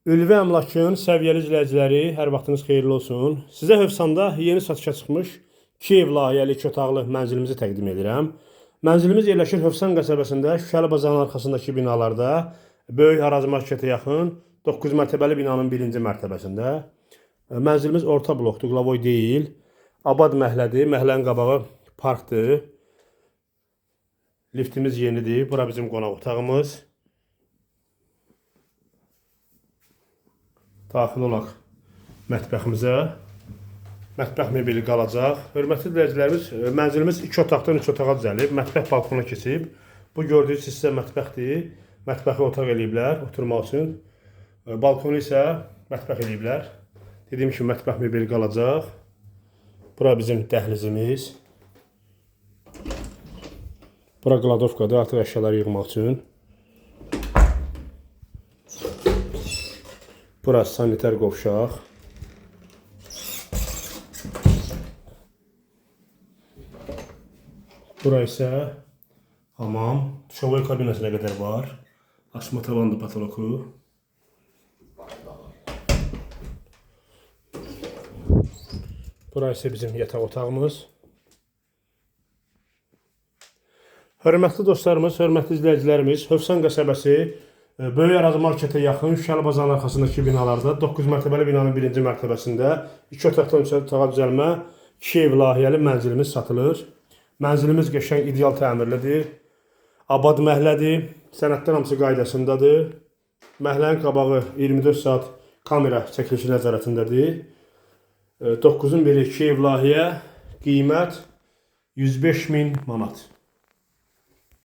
Ülvi Əmlakın səviyyəli izləyiciləri, hər vaxtınız xeyirli olsun. Sizə Hövsanda yeni satışa çıxmış Kiyev layihəli 2 otaqlı mənzilimizi təqdim edirəm. Mənzilimiz yerləşir Hövsan qəsəbəsində, Şüşəli bazarının arxasındakı binalarda, böyük Araz marketə yaxın 9 mərtəbəli binanın 1-ci mərtəbəsində. Mənzilimiz orta blokdur, qlavoy deyil. Abad məhəllədir, məhəllənin qabağı parkdır. Liftimiz yenidir. Bura bizim qonaq otağımız. Daxil olaq mətbəximizə. Mətbəx mebeli qalacaq. Hörmətli izləyicilərimiz, mənzilimiz 2 otaqdan 3 otağa düzəlib. Mətbəx balkona keçib. Bu gördüyünüz hissə mətbəxdir. Mətbəxi otaq eləyiblər oturmaq üçün. Balkonu isə mətbəx eləyiblər. Dediyim kimi mətbəx mebeli qalacaq. Bura bizim dəhlizimiz. Bura qladovkadır, artıq əşyaları yığmaq üçün. Burası sanitar qovşaq. Bura isə hamam. Duşavoy kabinəsinə qədər var. Asma tavanlı patoloku. Bura isə bizim yataq otağımız. Hörmətli dostlarımız, hörmətli izləyicilərimiz, Hövsan qəsəbəsi Böyük Araz marketə yaxın Şüşəli bazarının arxasındakı binalarda 9 mərtəbəli binanın 1-ci mərtəbəsində 2 otaqdan 3 otağa düzəlmə Kiyev layihəli mənzilimiz satılır. Mənzilimiz qəşəng ideal təmirlidir. Abad məhəllədir. Sənədlər hamısı qaydasındadır. Məhəllənin qabağı 24 saat kamera çəkilişi nəzarətindədir. 9-un biri Kiyev layihə, qiymət 105 min manat.